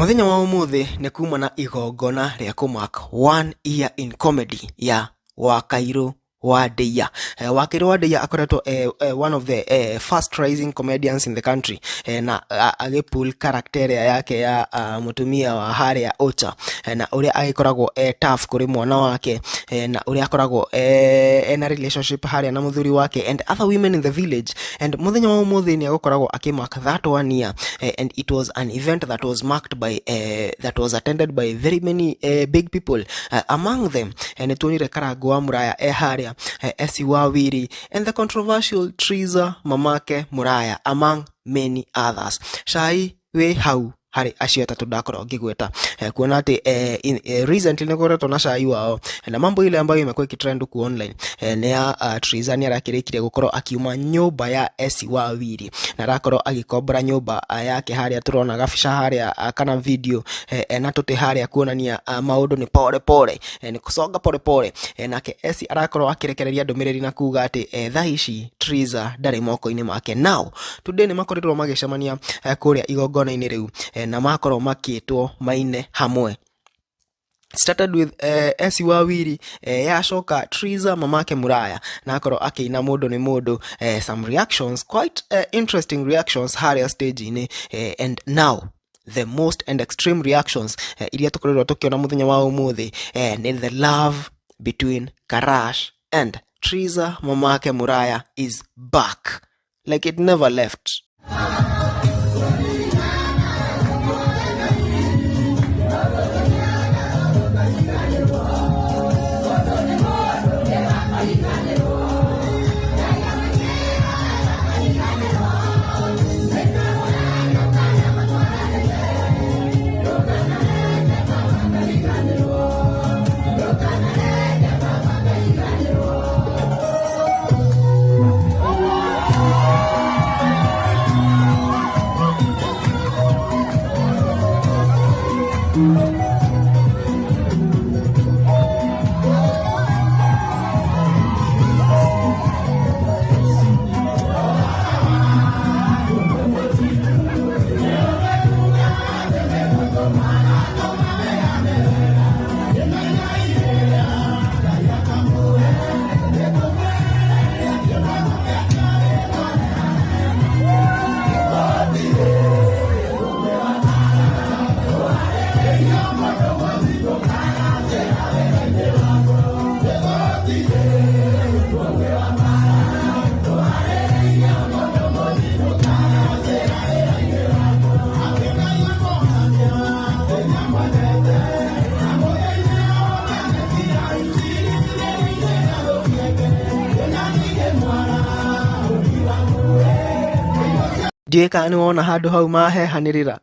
Mũthenya wa ũmũthĩ nĩ kuma na igongona rĩa kũ mark one year in comedy ya Wakairũ wa Ndeiya. Wakairũ wa Ndeiya akoretwo one of the fast rising comedians in the country, na agĩ pull character ĩrĩa yake ya mũtumia wa harĩa Ocha, na ũrĩa agĩkoragwo e tough kũrĩ mwana wake, na ũrĩa akoragwo ena relationship harĩa na mũthuri wake and other women in the village. And mũthenya wa ũmũthĩ nĩ agũkoragwo akĩ mark that one year, and it was an event that was marked by that was attended by very many big people. Among them, nĩ tuonire Karango wa Muraya e harĩa, Esi Wawiri and the controversial Triza Mamake Muraya, among many others. Cai wĩ hau harĩ acio atatũ ndakorwo ngĩgweta, kuona atĩ recently nĩ gũkoretwo na cai wao, na mambo ile ambayo imekuwa ikitrend huku online nĩ ya Triza nĩ arakĩrĩkire gũkorwo akiuma nyũmba ya Esi Wawiri na arakorwo agĩkombora nyũmba yake harĩa tũrona gabica harĩa, kana video, ena tũtĩ harĩa kuonania maũndũ nĩ pore pore, nĩ kusonga pore pore. Nake Esi arakorwo akĩrekereria ndũmĩrĩri na kuga atĩ thaa ici Triza ndarĩ moko-inĩ make. Now today nĩ makorirwo magĩcemania kũrĩa igongona-inĩ rĩu, na makorwo makĩtwo maine hamwe. Started with Esi Wawiri, yacoka Triza Mamake Muraya na akorwo akĩina mũndũ nĩ mũndũ. Some reactions, quite interesting reactions harĩa stage-inĩ, and now the most and extreme reactions iria tũkorirwo tũkĩona mũthenya wa ũmũthĩ nĩ the love between Karash and Triza Mamake Muraya is back like it never left. Ndiũĩ kana nĩ wona handũ hau mahehanĩrĩra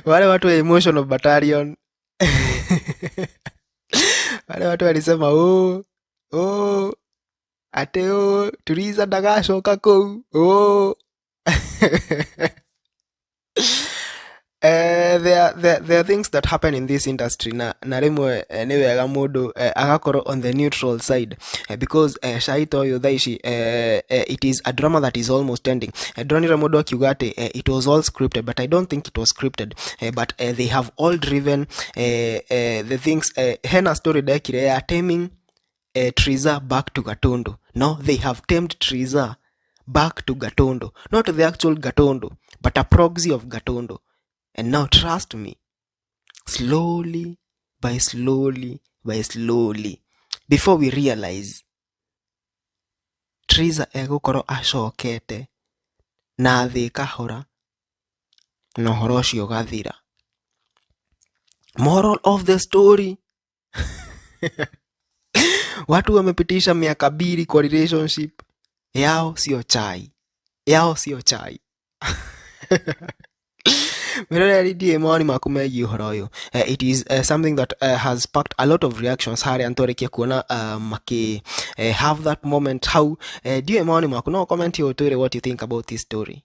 wale watu wa emotional battalion, wale watu walisema, oh, oh, ate oh, Triza ndagacoka kũu oh. There are things that happen in this industry, na rĩmwe nĩ wega mũndũ agakorwo on the neutral side, because cai ta ũyũ thaa ici, it is a drama that is almost ending. Ndonire mũndũ akiuga atĩ it was all scripted, but I don't think it was scripted, but they have all driven the things. Hena story ndekire ya taming Triza back to Gatundu. No, they have tamed Triza back to Gatundu. Not the actual Gatundu, but a proxy of Gatundu. And now trust me, slowly by slowly by slowly, before we realize, Triza egũkorwo acokete na thĩ kahora na ũhoro ũcio ũgathira. Moral of the story: watu wamepitisha miaka 2 kwa relationship yao, sio chai yao, sio chai. Mirore ndiĩ mawoni maku megiĩ ũhoro ũyũ. It is something that has sparked a lot of reactions harĩa ntwarĩkia kuona makĩ have that moment hau. Ndiũĩ mawoni maku, no comment ũtwĩre what you think about this story.